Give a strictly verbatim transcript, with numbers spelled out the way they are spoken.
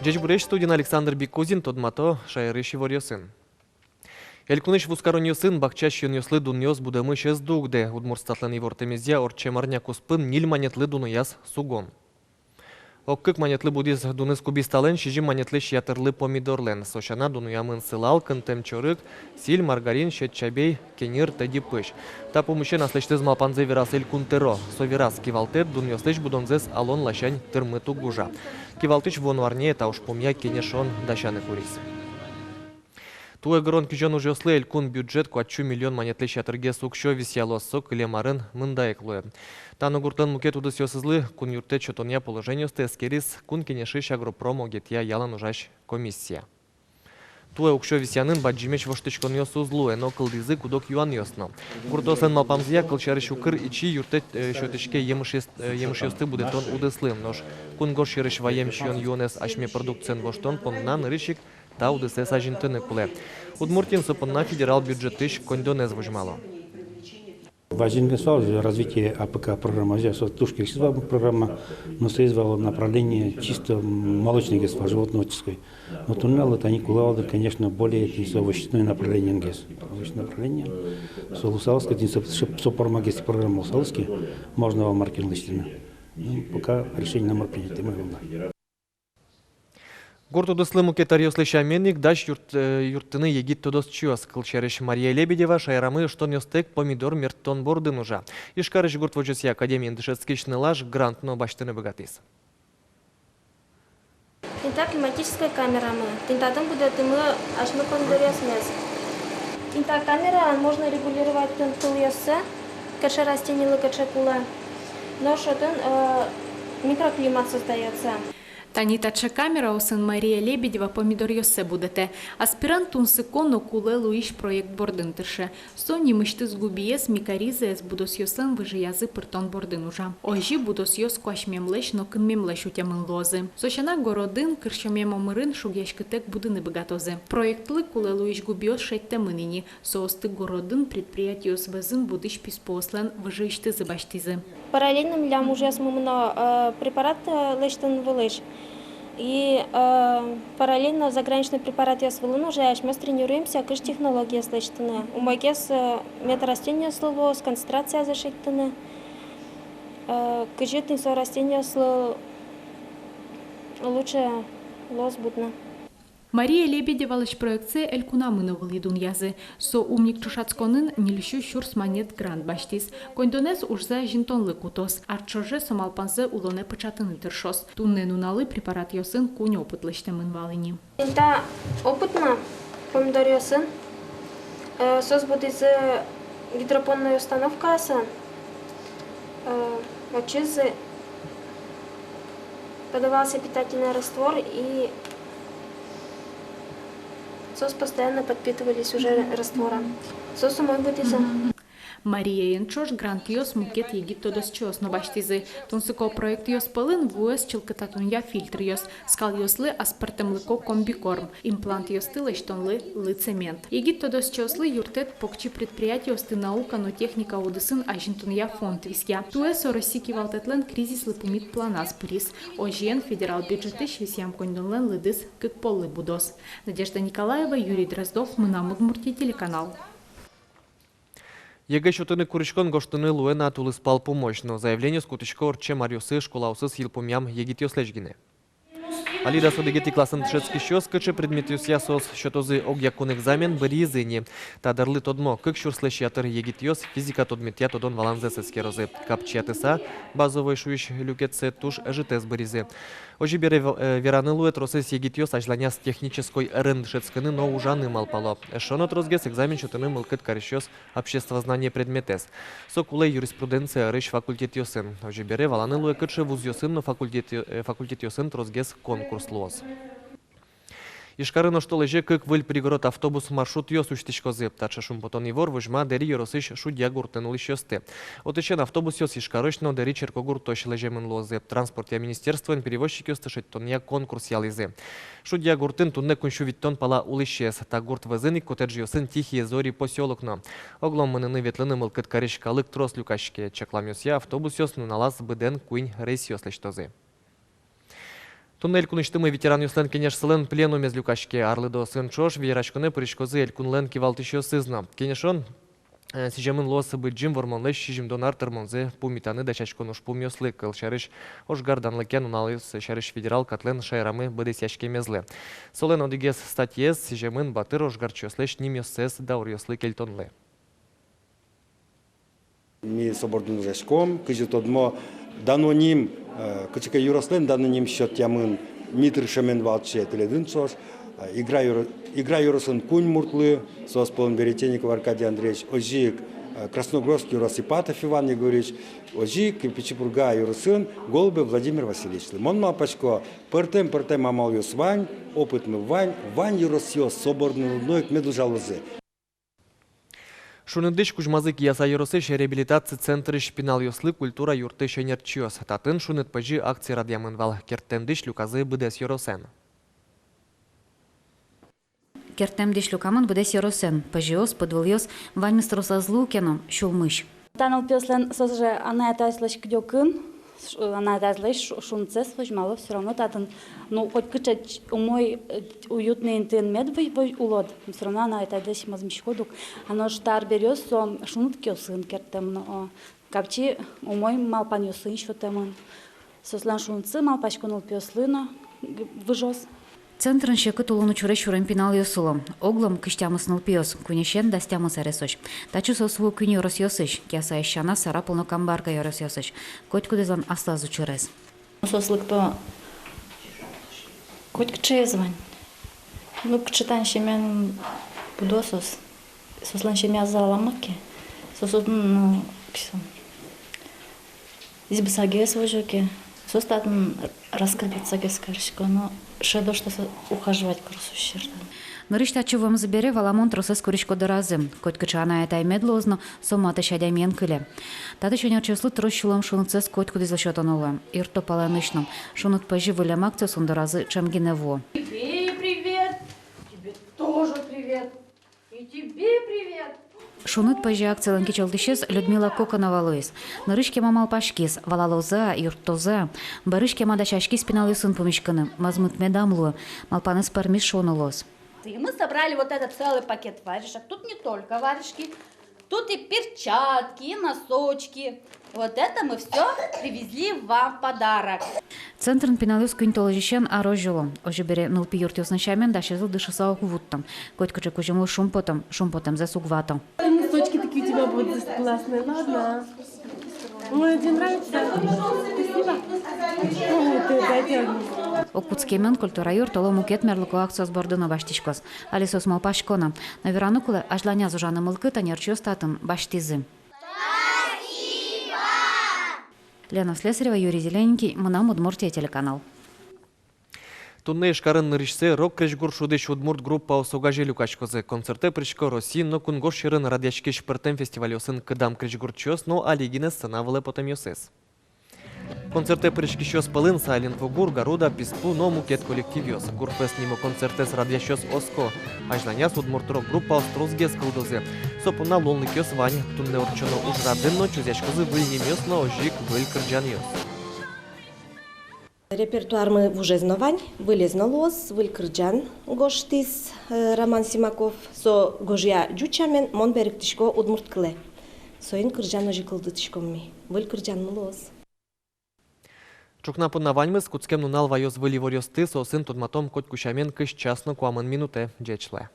Ӟечбуресь! Студиын Александр Бикузин. Тодмато шаерысь иворъёсын. Элькунысь вузкаронъёсын бакча сиёнъёслы дунъёс будэмысь ӧз дугдэ. Удмуртстатлэн ивортэмезъя, ортчем арня куспын ньыль манетлы дунояз сугон. Ог кык манетлы будӥз дуныз кубисталэн, сизьым манетлэсь ятырлы помидорлэн. Со сяна, дунъямын сылал, кынтэм чорыг, сӥль, маргарин, сьӧд чабей, кеньыр, тӧдьы пызь. Та пумысен аслэсьтыз малпанзэ вераз Элькун тӧро. Со вераз, кивалтэт дунъёслэсь будонзэс алон ласянь тырмыт уг ужа. Кивалтӥсь вуоно арняе та ужпумъя кенешон дасяны куриз. Туэ гырон-кизён ужъёслы элькун бюджет куатьсю миллион манетлэсь ятыргес уксё висъялоз. Со кылем арын мында ик луэ. Та но гуртлэн мукет удысъёсызлы кун юрттэт сётонъя положениосты эскериз Кун Кенешысь агропром огетъя ялан ужась комиссия. Туэ уксё висъянын бадӟымесь воштӥськонъёс уз луэ, но кылдӥзы куд-ог юанъёс но. Гуртоослэн малпамзыя, кылсярысь, укыр ичи юрттэт, э, сётӥське емышъёс-, э, емышъёсты будэтэм удыслы. Нош кунгож сьӧрысь ваем сиён-юонэз асьме продукциен воштон понна нырысь ик та удысэз азинтыны кулэ. Удмуртиын со понна федерал бюджетысь коньдонэз возьмало. Вазингес вал развитие А П К программа, со туж кельшиз вал программа, но соиз вал направление чисто молочный гес вал, животноводческой. Но туннэ нуналлы тани кулэ вал, конечно, более тӥни со овощной направление гес. Овощной направление. Со луысал ке, тӥни со, со, со пормагес программа луысал ке, можно вал маркин лэсьтыны. Ну, пока решение номыр принятое, мы вал. Гурт удыслы мукет аръёслы сямен ик дась юрт-, э, юрттыны егит тодосчиос. Кылсярысь, Мария Лебедева шаерамы ыштонъёстэк помидор мерттон бордын ужа. Ижкарысь гурт возёсъя академиын дышетскись нылаш грант но басьтыны быгатӥз. Тӥни та климатической камерамы. Тӥни татын будэтӥмы асьме помидоръёсмес. Тӥни та камераын можно регулировать тӥни пылъёссэ, кыӵе растениелы кыӵе кулэ. Нош отын, э, микроклимат создаётся. Тани таӵе камераосын Мария Лебедева помидоръёссэ будэтэ. Аспирант тунсыко но кулэ луись проект бордын тырше. Со нимысьтыз губиез, микорризаез будосъёслэн выжыязы пыртон бордын ужа. Озьы будосъёс куасьмемлэсь но кынмемлэсь утемын луозы. Со сяна, городын кырсёмем омырын шугъяськытэк будыны быгатозы. Проектлы кулэ луись губиос шедьтэмын ини. Соосты городын предприятиос вӧзын будӥсь писпуослэн выжыысьтызы басьтӥзы. Параллельно милям ужъёсмы мыно, э, препарат, э, лэсьтон вылысь. И, э, параллельно заграничной препаратъёс вылын уже асьмеос тренируемся, кызьы технологиез лэсьтыны. Умойгес, э, мед растениослы луоз, концентрациязэ шедьтыны. Э, кызьы тӥни со растениослы лучше луоз будыны. Мария Лебедевалэсь проектсэ элькунамы но вылӥ дунъязы. Со «Умник» ӵошатсконын ньыль сю сюрс манет грант басьтӥз. Коньдонэз ужзэ азинтонлы кутоз. Ар ӵоже со малпанзэ улонэ пыӵатыны тыршоз. Туннэ нуналлы препаратъёсын куинь опыт лэсьтэмын вал ини. Тӥни та опытмы помидоръёсын, э, соос будӥзы гидропонной установкаосын, э, отчызы подавался питательный раствор, и соос постоянно подпитывались уже раствором. Соос умой будӥзы. Марияен ӵош грантъёс мукет егит тодосчиос но басьтӥзы. Тунсыко проектъёс пӧлын вуэз чылкытатонъя фильтръёс, скалъёслы аспӧртэмлыко комбикорм, имплантъёсты лэсьтонлы лыцемент. Егит тодосчиослы юрттэт покчи предприятиосты наука но техника удысын азинтонъя фонд висъя. Туэ со Россия кивалтэтлэн кризислы пумит планаз пыриз. Озьыен, федерал бюджетысь висъям коньдонлэн лыдыз кык поллы будоз. Надежда Николаева, Юрий Дроздов, «Мынам Удмуртие» телеканал. ЕГЭ сётыны куриськон гожтыны луэ на тулыспал пумозь, но заявлениос кутӥсько ортчем аръёсы школаосыз йылпумъям егитъёслэсь гинэ. Али дас одӥгетӥ классын дышетскисьёс, кыӵе предметъёсъя соос сётозы огъякун экзамен, быръизы ини. Та дырлы тодмо, кык сюрслэсь ятыр егитъёс физика тодметъя тодон-валанзэс эскерозы. Капчиятыса, базовой шуись люкетсэ туж ӧжытэз быръизы. Озьы бере, э, вераны луэ, тросэз егитъёс азьланяз технической ӧрын дышетскыны но ужаны малпало. Эшшо но тросгес экзамен сётыны мылкыд карисьёс обществознание предметэз. Со кулэ юриспруденция ӧрысь факультетъёсын. Озьы бере, валаны луэ, кыӵе вузъёсын но факультет-, э, факультетъёсын тросгес конкурс луоз. Ижкарын оштолэзе кык выль пригород автобус маршрутъёс усьтӥськозы. Таӵе шумпотон ивор возьма Дэри ёросысь Шудья гуртын улӥсьёсты. Отысен автобусъёс Ижкарозь но Дэри черкогуртозь лэземын луозы. Транспортъя министерствоын перевозчикъёсты шедьтонъя конкурс ялӥзы. Шудья гуртын туннэ куинь сю витьтон пала улӥсез. Та гурт вӧзын ик коттеджъёсын «Тихие зори» посёлок но. Оглом мыныны-ветлыны мылкыд карись калык трос люкаське. Чакламъёсъя, автобусъёс нуналаз быдэн куинь рейсъёс лэсьтозы. Туннэ элькунысьтымы ветеранъёслэн кенешсылэн пленумез люкаське. Арлыдоосын ӵош вераськонэ пыриськозы элькунлэн кивалтӥсьёсыз но. Кенешон, э, сӥземын луоз Быдӟым Вормонлэсь сизьымдон ар тырмонзэ пумитаны дасяськон ужпумъёслы, кылсярысь, ожгар данлыкъя нуналъёс сярысь федерал катлэн шаерамы быдэсъяськемезлы. Солэн одӥгез статьяез сӥземын батыр ожгарчиослэсь нимъёссэс дауръёслы кельтонлы. Ми со бордын ужаськом, кызьы тодмо, дано ним, э, кыӵе ке ёрослэн дано ним сётъямын, ми тыршемен валче тӥледын ӵош, э, Игра ёро-, Игра ёросын куинь муртлы, соос пӧлын Веретенников Аркадий Андреевич, озьы ик, э, Красногорск ёрос Ипатов Иван Егорович, озьы ик Пичи Пурга ёросын Голубев Владимир Васильевичлы. Мон малпасько, пӧртэм, пӧртэм амалъёс вань, опытмы вань, вань ёросъёс со бордын одно ик мед ужалозы. Шуныт дӥсь кузьмазы Кияса ёросысь реабилитаци центрысь пиналъёслы культура юртысь ӧнерчиос. Татын «Шуныт пӧзьы» акция радъямын вал. Керттэм дӥсь люказы быдэс ёросэн. Керттэм дӥсь люкамын быдэс ёросэн. Пӧзьыос, пыдвылъёс, ваньмыз трос ӧз луы ке но, сюлмысь. Та нылпиослэн соос же анай-атайзылэсь кыдёкын, ш-, анай-атайзылэсь шу-, шунытсэс возьмало всё равно татын. Ну, хоть кыӵе ч-, умой, э, уютный интыын мед вой-, вой-, улод, всё равно анай-атайзылэсь мозмиськод ук. А нош та арбериос со шуныт киосын керттэмын, о, капчи умой малпанъёсын сётэмын. Соослэн шунытсы, малпасько, нылпиослы но г-, выжоз. Центрын секыт улон учырез сюрем пиналъёс уло. Оглом кызь тямыс нылпиос, куиньысен дас тямыс аресозь. Татчы соос вуо куинь ёросъёсысь: Киясаысь Сяна, Сарапул но Камбарка ёросъёсысь. Котькудӥзлэн аслаз учырез. Соос лыкто, котькыӵеез вань. Ну, кыӵе тани семьяын будо соос. Соослэн семьязы аламак ке, соос отын, ну, кыӵе со, избысагес возё ке, соос татын раскрепаться гес карисько, но шӧдо, что со ухаживать каро соос сьӧры. Нырысь татчы вуэмзы бере, валамон, тросэз курисько доразы. Котькыӵе анай-атай мед луоз но, со матысь адямиен кыле. Татысь ӧнерчиослы трос сюлэм шунытсэс котькудӥзлы сётоно луэ. Юртто палэнысь но. «Шуныт пӧзьы» выллем акциос ун доразы ӵемгинэ вуо. Тебе привет, тебе тоже привет. И тебе привет. «Шуныт пӧзьы» акцилэн кичӧлтӥсез Людмила Коконова луиз. Нырысь кема малпаськиз, валалозы-а, юрттозы-а. Бӧрысь кема дасяськиз пиналъёсын пумиськыны, мӧзмыт медам луы, малпанэз пӧрмиз, шуыны луоз. И мы собрали вот этот целый пакет варежек. Тут не только варежки, тут и перчатки, и носочки. Вот это мы всё привезли вам в подарок. Центрын пиналъёс куинь толэзьысен арозь уло. Озьы бере, нылпи юртъёсын сямен, дасезлы дышыса уг вутто. Котькыӵе кузьымлы шумпотом, шумпотэмзэс уг вато. Носочки такие у тебя будут классные, ладно? Ой, тебе нравится? Спасибо. Ой, ты дайте одну. Огкутскемен культура юрт оло мукет мерлыко акциос борды но басьтӥськоз. Али соос малпасько на. Но вераны кулэ, азьланяз ужаны мылкыд ӧнерчиос татын басьтӥзы. Лена Слесарева, Юрий Зелененький, «Мынам Удмуртие» телеканал. Туннэ Ижкарын нырысьсэ рок-крезьгур шудӥсь удмурт группаос огазе люкаськозы. Концертэ пырисько Россиын но кунгож сьӧрын радъяськись пӧртэм фестивальёсын кыдам крезьгурчиос но али гинэ сцена вылэ потэмъёсыз. Концертэ пыриськисьёс пӧлын Silent Woo Goore, Garuda, Писпу но мукет коллективъёс. «Гурфест» нимо концертэз радъясьёс оско: азьланяз удмурт рок-группаос тросгес кылдозы. Со понна луонлыкъёс вань. Туннэ ортчоно ужрадын но чузъяськозы выль нимъёс но озьы ик выль кырӟанъёс. Репертуармы вужез но вань, вылез но луоз, выль кырӟан гожтӥз, э, Роман Симаков. Со гожъя ӟуч сямен, мон берыктӥсько удмурт кылэ. Соин кырӟан озьы кылдытӥськом ми. Выль кырӟанмы луоз. Ӵукна понна ваньмыз. Кутскем нунал ваёз выль иворъёсты, соосын тодматом котьку сямен кызь час но куамын минутэ. Ӟеч луэ.